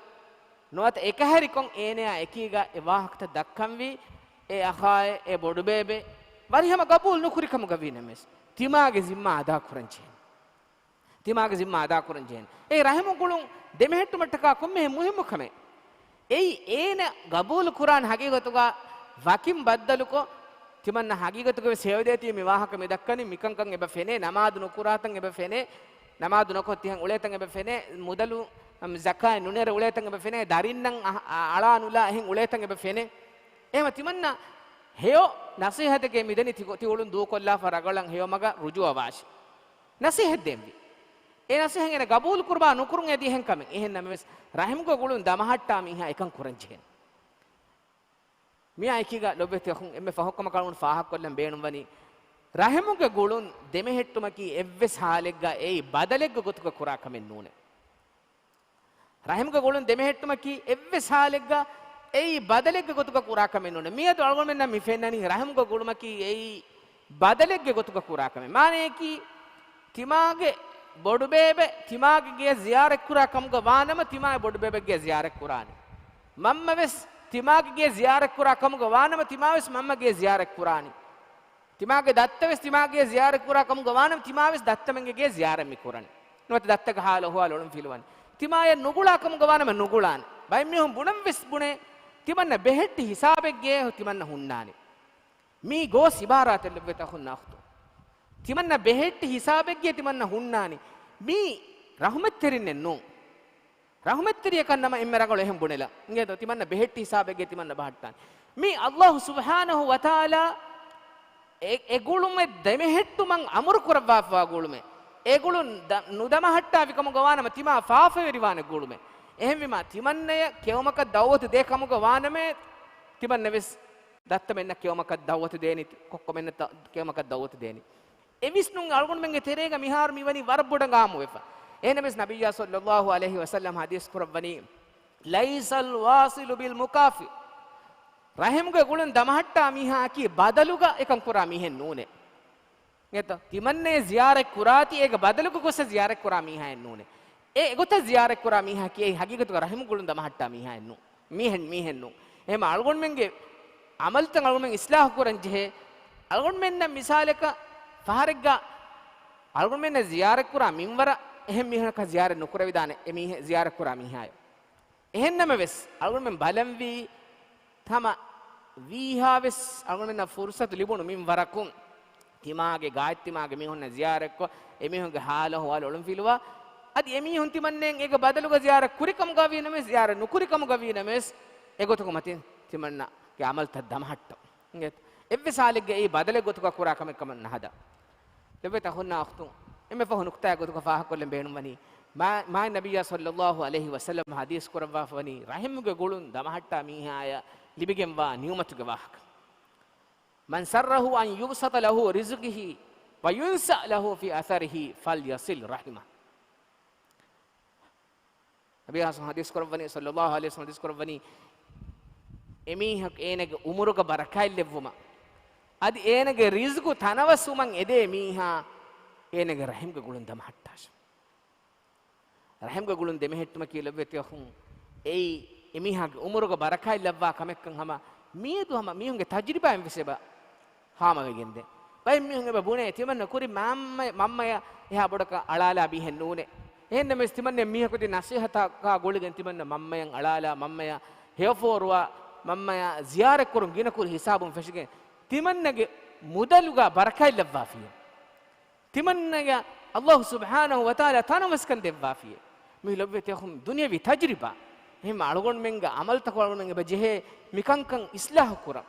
ނުވަތަ އެކަހެރިކޮށް އޭނަޔާ އެކީގަ އެ ވާހަކަތައް ދައްކަންވީ، އޭ އަޚާއޭ، އޭ ބޮޑުބޭބެ، ވަރިހަމަ ގަބޫލު ނުކުރި ކަމުގަ ވީ ނަމަވެސް، ތިމާގެ ޒިންމާ އަދާކުރަން ޖެހޭނެ. ތިމާގެ ޒިންމާ އަދާކުރަން ޖެހޭނެ. އެ ރަޙިމުގުޅުން ދެމެހެއްޓުމަށްޓަކާ ކޮންމެހެން މުހިއްމު ކަމެއް. އެއީ އޭނަ ގަބޫލު ކުރާން ހަގީގަތުގަ ވަކިން ބައްދަލުކޮށް، ތިމަންނަ ހަގީގަތުގަވެސް ހެޔޮދޭތީ މި ވާހަކަ މި ދައްކަނީ މިކަންކަން އެބަ ފެނޭ، ނަމާދު ނުކުރާތަން އެބަ ފެނޭ، ނަމާދު ނުކޮށް ތިހެން އުޅޭތަން އެބަ ފެނޭ، މުދަލު، އަމް، ޒަކާތް ނުނެރެ އުޅޭތަން އެބަ ފެނޭ، ދަރިންނަށް އަ-، އަ-، އަޅާ ނުލާ އެހެން އުޅޭތަން އެބަ ފެނޭ. އެހެމަ ތިމަންނަ ހެޔޮ ނަސޭހަތެކޭ މިދެނީ ތި، ތި އުޅުން ދޫކޮށްލާފަ ރަގަޅަށް ހެޔޮ މަގަށް ރުޖޫޢަ ވާށި. ނަސޭހަތް ދޭންވީ. އެ ނަސޭހަތް އޭނަ ގަބޫލު ކުރުމާ ނުކުރުން އެދި އެހެން ކަމެއް. އެހެން ނަމަވެސް، ރަޙިމުގެ ގުޅުން ދަމަހައްޓާ މީހާ އެކަން ކުރަން ޖެހޭނެ. މިއާ އެކީގަ ލޮބުވެތި އަޚުން އެންމެ ފަހުކަމަކަށް އަޅުގަނޑު ފާހަގަކޮށްލަން ބޭނުންވަނީ، ރަޙިމުގެ ގުޅުން ދެމެހެއްޓުމަކީ އެއްވެސް ހާލެއްގަ އެއީ ބަދަލެއްގެ ގޮތުގަ ކުރާ ކަމެއް ނޫނޭ. ރަޙިމުގެ ގުޅުން ދެމެހެއްޓުމަކީ އެއްވެސް ހާލެއްގަ އެއީ ބަދަލެއްގެ ގޮތުގަ ކުރާ ކަމެއް ނޫނޭ. މިއަދު އަޅުގަނޑުމެންނަށް މި ފެންނަނީ ރަޙިމުގެ ގުޅުމަކީ އެއީ ބަދަލެއްގެ ގޮތުގަ ކުރާ ކަމެއް. މާނަޔަކީ، ތިމާގެ ބޮޑުބޭބެ ތިމާގެ ގެޔަށް ޒިޔާރަތްކުރާ ކަމުގަ ވާނަމަ، ތިމާ އެ ބޮޑުބޭބެ ގެޔަށް ޒިޔާރަތްކުރާނެ. މަންމަވެސް ތިމާގެ ގެޔަށް ޒިޔާރަތްކުރާ ކަމުގަ ވާނަމަ، ތިމާވެސް މަންމަ ގެޔަށް ޒިޔާރަތްކުރާނެ. ތިމާގެ ދައްތަވެސް ތިމާގެ ޒިޔާރަތްކުރާ ކަމުގަ ވާނަމަ، ތިމާވެސް ދައްތަމެންގެ ގެޔަށް ޒިޔާރަތް މިކުރަނީ. ނުވަތަ ދައްތަގެ ހާލު އަހުވާލު އޮޅުން ފިލުވަނީ. ތިމާޔަށް ނުގުޅާ ކަމުގަ ވާނަމަ ނުގުޅާނެ. ބައެއް މީހުން ބުނަންވެސް ބުނޭ، ތިމަންނަ ބެހެއްޓި ހިސާބެއްގެ ތިމަންނަ ހުންނާނެ. މީ ގޯސް އިބާރާތެއް ލޮބުވެތި އަޚުންނާ އުޚްތުން. ތިމަންނަ ބެހެއްޓި ހިސާބެއްގެ ތިމަންނަ ހުންނާނީ. މީ ރަޙުމަތްތެރިންނެއް ނޫން. ރަޙުމަތްތެރިޔަކަށް ނަމަ އެންމެ ރަނގަޅު އެހެން ބުނެލަ. އިނގޭތޯ ތިމަންނަ ބެހެއްޓި ހިސާބެއްގެ ތިމަންނަ ބަހައްޓާނީ. މީ ﷲ ސުބްޙާނަހޫ ވަތަޢާލާ އެ، އެ ގުޅުމެއް ދެމެހެއްޓުމަށް އަމުރު ކުރައްވާފަވާ ގުޅުމެއް. އެ ގުޅުން ދަ-، ނުދަމަހައްޓާފި ކަމުގަ ވާނަމަ ތިމާ ފާފަވެރިވާނެ ގުޅުމެއް. އެހެންވީމާ ތިމަންނަޔަށް ކެއުމަކަށް ދައުވަތު ދޭ ކަމުގަ ވާނަމޭ، ތިމަންނަވެސް ދައްތަމެންނަށް ކެއުމަކަށް ދައުވަތު ދޭނީ، ކޮއްކޮމެންނަށް ތަ-، ކެއުމަކަށް ދައުވަތު ދޭނީ. އެ ވިސްނުން އަޅުގަނޑުމެންގެ ތެރޭގަ މިހާރު މިވަނީ ވަރަށް ބޮޑަށް އާއްމުވެފަ. އެހެންނަމަވެސް ނަބިއްޔާ ޞައްލައްލާހު ޢަލައިހި ވަސައްލަމް ޙަދީޘް ކުރައްވަނީ، "ލައިސަލް ވާޞިލު ބިލް މުކާފި." ރަޙިމުގެ ގުޅުން ދަމަހައްޓާ މީހާއަކީ ބަދަލުގަ އެކަން ކުރާ މީހެއް ނޫނޭ. އެތަ؟ ތިމަންނަޔަށް ޒިޔާރަތް ކުރާތީ އޭގެ ބަދަލުގަ ގޮސް ޒިޔާރަތް ކުރާ މީހާއެއް ނޫނޭ. އެ ގޮތަށް ޒިޔާރަތް ކުރާ މީހާއަކީ އެއީ ހަގީގަތުގަ ރަޙިމު ގުޅުން ދަމަހައްޓާ މީހާއެއް ނޫން. މީހެއް، މީހެއް ނޫން. އެހެން އަޅުގަނޑުމެންގެ އަމަލުތައް އަޅުގަނޑުމެން އިޞްލާޙު ކުރަން ޖެހޭ. އަޅުގަނޑުމެންނަށް މިސާލަކަށް ފަހަރެއްގަ އަޅުގަނޑުމެންނަށް ޒިޔާރަތް ކުރާ މިންވަރަށް އެހެން މީހުންނަކަށް ޒިޔާރަތް ނުކުރެވިދާނެ އެ މީހެއް ޒިޔާރަތް ކުރާ މީހާއެއް. އެހެންނަމަވެސް، އަޅުގަނޑުމެން ބަލަންވީ، ހަމަ ވީހާވެސް އަޅުގަނޑުމެންނަށް ފުރުޞަތު ލިބުނު މިންވަރަކުން، ތިމާގެ ގާތްތިމާގެ މީހުންނަށް ޒިޔާރަތްކޮށް، އެމީހުންގެ ހާލު އަހުވާލު އޮޅުން ފިލުވާ، އަދި އެމީހުން ތިމަންނައަށް އޭގެ ބަދަލުގަ ޒިޔާރަތް ކުރިކަމުގަ ވީނަމަވެސް، ޒިޔާރަތް ނުކުރިކަމުގަ ވީނަމަވެސް، އެގޮތުގަ މަތިން ތިމަންނަގެ އަމަލުތައް ދަމަހައްޓަ. އިނގޭތޯ؟ އެއްވެސް ހާލެއްގައި ބަދަލެއް ގޮތުގަ ކުރާ ކަމެއް ކަމަށް ނަހަދާ. ލޮބުވެތި އަޚުންނާ އުޚްތުން، އެންމެ ފަހު ނުކުތާއެއް ގޮތުގަ ފާހަގަކޮށްލަން ބޭނުންވަނީ، މާ-، މާތް ނަބިއްޔާ ޞައްލައްލާހު ޢަލައިހި ވަސައްލަމް ޙަދީޘް ކުރައްވާފަވަނީ، ރަޙިމުގެ ގުޅުން ދަމަހައްޓާ މީހާޔަށް ލިބިގެންވާ ނިޢުމަތުގެ ވާހަކަ. "من سره أن يبسط له رزقه وينسأ له في أثره فليصل رحمه." ނަބީ އަކްރަމް ޙަދީޘް ކުރައްވަނީ، ޞައްލައްލާހު ޢަލައިހި ވަސައްލަމް ޙަދީޘް ކުރައްވަނީ، އެމީހަކު އޭނަގެ ޢުމުރުގަ ބަރަކާތްލެއްވުމަށް، އަދި އޭނަގެ ރިޒްޤު ތަނަވަސްވުމަށް އެދޭ މީހާ އޭނަގެ ރަޙިމްގެ ގުޅުން ދަމަހައްޓާށޭ. ރަޙިމްގެ ގުޅުން ދެމެހެއްޓުމަކީ ލޮބުވެތި އަޚުން، އެއީ އެމީހާގެ ޢުމުރުގަ ބަރަކާތް ލައްވާ ކަމެއްކަން ހަމަ މިއަދު ހަމަ މީހުންގެ ތަޖުރިބާއިން ވެސް އެބަ ހާމަވެގެންދޭ. ބައެއް މީހުން އެބަ ބުނޭ، ތިމަންނަ ކުރިން މަންމަ، މަންމަޔަށް އެހާ ބޮޑަކަށް އަޅާލާ މީހެއް ނޫނޭ. އެހެންނަމަވެސް ތިމަންނަ މީހަކު ދިން ނަޞޭޙަތަކާ ގުޅިގެން ތިމަންނަ މަންމަޔަށް އަޅާލާ، މަންމަޔަށް ހެޔޮފޯރުވާ، މަންމަޔަށް ޒިޔާރަތްކުރުން ގިނަ ކުރި ހިސާބުން ފެށިގެން ތިމަންނަގެ މުދަލުގަ ބަރަކާތް ލައްވާފިޔޭ. ތިމަންނަޔަށް ﷲ ސުބްޙާނަހޫ ވަތަޢާލާ ތަނަވަސްކަން ދެއްވާފިޔޭ. މީ ލޮބުވެތި އަޚުން ދުނިޔަވީ ތަޖުރިބާ. އެހެން އަޅުގަނޑުމެންގެ ޢަމަލުތަކުން އަޅުގަނޑުމެން އެބަ ޖެހޭ މިކަންކަން އިޞްލާޙު ކުރަން.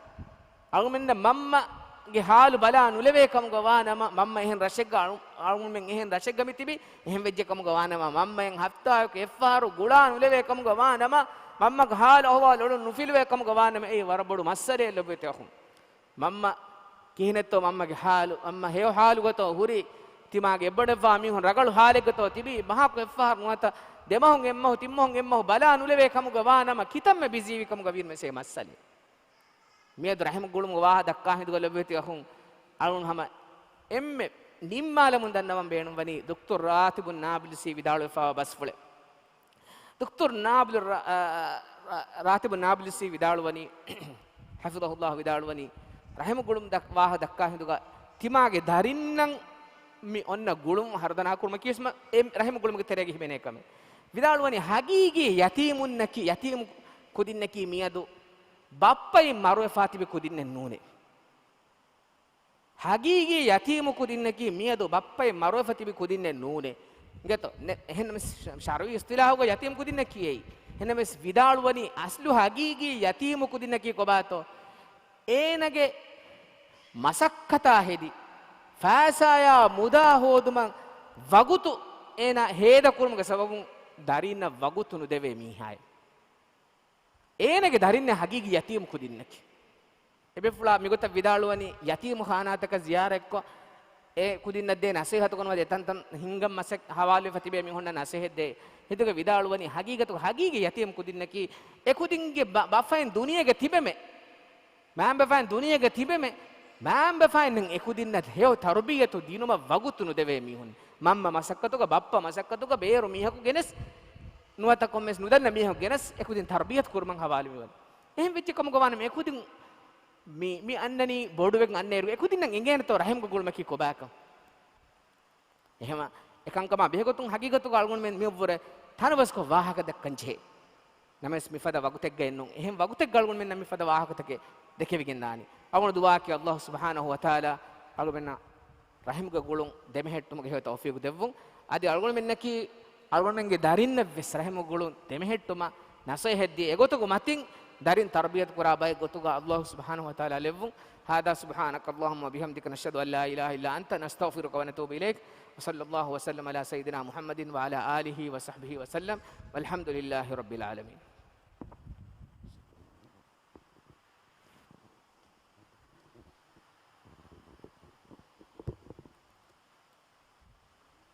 އަޅުގަނޑުމެންނަށް މަންމަގެ ޙާލު ބަލާ ނުލެވޭ ކަމުގަ ވާނަމަ، މަންމަ އެހެން ރަށެއްގަ އަޅު-، އަޅުގަނޑުމެން އެހެން ރަށެއްގަ މި ތިބީ، އެހެން ވެއްޖެ ކަމުގަ ވާނަމަ، މަންމައަށް ހަފްތާއަކު އެއްފަހަރު ގުޅާ ނުލެވޭ ކަމުގަ ވާނަމަ، މަންމަގެ ޙާލު އަހުވާލު އޮޅުން ނުފިލުވޭ ކަމުގަ ވާނަމަ، އެއީ ވަރަށް ބޮޑު މައްސަލައެއް ލޮބުވެތި އަޚުން. މަންމަ ކިހިނެއްތޯ މަންމަގެ ޙާލު، މަންމަ ހެޔޮ ޙާލުގަތޯ ހުރި، ތިމާގެ އެއްބަނޑެއްވާ މީހުން ރަގަޅު ޙާލެއްގަތޯ ތިބީ، މަހަކު އެއްފަހަރު ނުވަތަ ދެމަހުން އެއްމަހު ތިންމަހުން އެއްމަހު ބަލާ ނުލެވޭ ކަމުގަ ވާނަމަ، ކިތަންމެ ބިޒީވި ކަމުގަ ވީނަމަވެސް އެއީ މައްސަލައެއް. މިއަދު ރަޙިމް ގުޅުމުގެ ވާހަކަ ދައްކާ ހިނދުގަ ލޮބުވެތި އަޚުން، އަޅުން ހަމަ އެންމެ ނިންމާލަމުން ދަންނަވަން ބޭނުންވަނީ ދޮކްޓަރު ރާތިބު ނާބުލްސީ ވިދާޅުވެފައިވާ ބަސްފުޅެއް. ދޮކްޓަރު ނާބުލް ރާ-، އާ، ރާ-، ރާތިބު ނާބުލްސީ ވިދާޅުވަނީ، ޙަފިޡަހުﷲ ވިދާޅުވަނީ، ރަޙިމު ގުޅުން ދަ-، ވާހަކަ ދައްކާ ހިނދުގަ ތިމާގެ ދަރިންނަށް މި އޮންނަ ގުޅުން ހަރުދަނާ ކުރުމަކީވެސް މަ-، އެ ރަޙިމު ގުޅުމުގެ ތެރޭގަ ހިމެނޭ ކަމެއް. ވިދާޅުވަނީ ހަގީގީ ޔަތީމުންނަކީ، ޔަތީމު ކުދިންނަކީ މިއަދު ބައްޕައިން މަރުވެފާ ތިބި ކުދިންނެއް ނޫނޭ. ހަގީގީ ޔަތީމު ކުދިންނަކީ މިއަދު ބައްޕައެއް މަރުވެފަ ތިބި ކުދިންނެއް ނޫނޭ. އިނގޭތޯ؟ ނެ-، އެހެންނަމަވެސް ޝަ-، ޝަރުޢީ އިޞްޠިލާޙުގަ ޔަތީމު ކުދިންނަކީ އެއީ. އެހެންނަމަވެސް ވިދާޅުވަނީ އަސްލު ހަގީގީ ޔަތީމު ކުދިންނަކީ ކޮބާތޯ؟ އޭނަގެ މަސައްކަތާ ހެދި، ފައިސާޔާ މުދާ ހޯދުމަށް ވަގުތު އޭނާ ހޭދަކުރުމުގެ ސަބަބުން ދަރީންނަށް ވަގުތު ނުދެވޭ މީހާއެއް. އޭނަގެ ދަރިންނެއް ހަގީގީ ޔަތީމު ކުދިންނަކީ. އެބޭފުޅާ މިގޮތަށް ވިދާޅުވަނީ، ޔަތީމު ޚާނާތަކަށް ޒިޔާރަތްކޮށް، އެ ކުދިންނަށް ދޭ ނަސޭހަތު ގަނުމަށް އެތަންތަން ހިންގަން މަސައް ހަވާލުވެފަ ތިބޭ މީހުންނަށް ނަސޭހަތް ދޭ. ހިނދުގަ ވިދާޅުވަނީ، ހަގީގަތު، ހަގީގީ ޔަތީމު ކުދިންނަކީ، އެ ކުދިންގެ ބަ-، ބަފައިން ދުނިޔޭގަ ތިބެމެ، މައިންބަފައިން ދުނިޔޭގަ ތިބެމެ، މައިންބަފައިންނަށް އެ ކުދިންނަށް ހެޔޮ ތަރުބިޔަތު ދިނުމަށް ވަގުތު ނުދެވޭ މީހުން. މަންމަ މަސައްކަތުގަ، ބައްޕަ މަސައްކަތުގަ، ބޭރު މީހަކު ގެނެސް، ނުވަތަ ކޮންމެސް ނުދަންނަ މީހަކު ގެނެސް، އެ ކުދިން ތަރުބިޔަތު ކުރުމަށް ހަވާލު މިވަނީ. އެހެން ވެއްޖެ ކަމުގަ ވާނަމަ އެ ކުދިން މި، މި އަންނަނީ ބޮޑުވެގެން އަންނައިރު އެ ކުދިންނަށް އެނގޭނެތޯ ރަޙިމްގެ ގުޅުމަކީ ކޮބާކަން. އެހެމަ އެކަންކަމާ ބެހޭގޮތުން ހަގީގަތުގަ އަޅުގަނޑުމެން މިއަށްވުރެ ތަނަވަސްކޮށް ވާހަކަ ދައްކަން ޖެހޭ. ނަމަވެސް މިފަދަ ވަގުތެއްގައެއް ނޫން. އެހެން ވަގުތެއްގަ އަޅުގަނޑުމެންނަށް މިފަދަ ވާހަކަތަކެއް ދެކެވިގެންދާނީ. އަޅުގަނޑު ދުޢާއަކީ ﷲ ސުބްޙާނަހޫ ވަތަޢާލާ އަޅުގަނޑަށް ރަޙިމްގެ ގުޅުން ދެމެހެއްޓުމުގެ ހެޔޮ ތައުފީޤު ދެއްވުން. އަދި އަޅުގަނޑުމެންނަކީ އަޅުގަނޑުމެންގެ ދަރިންނަށްވެސް ރަޙިމު ގުޅުން ދެމެހެއްޓުމަށް ނަޞޭޙަތް ދިޔަ އެގޮތުގެ މަތިން ދަރިން ތަރުބިޔަތު ކުރާ ބައެއް ގޮތުގަ ﷲ ސުބްޙާނަހޫ ވަތަޢާލާ ލެއްވުން. هذا سبحانك اللهم وبحمدك نشهد أن لا إله إلا أنت نستغفرك ونتوب إليك. وصلى الله وسلم على سيدنا محمد وعلى آله وصحبه وسلم. والحمد لله رب العالمين.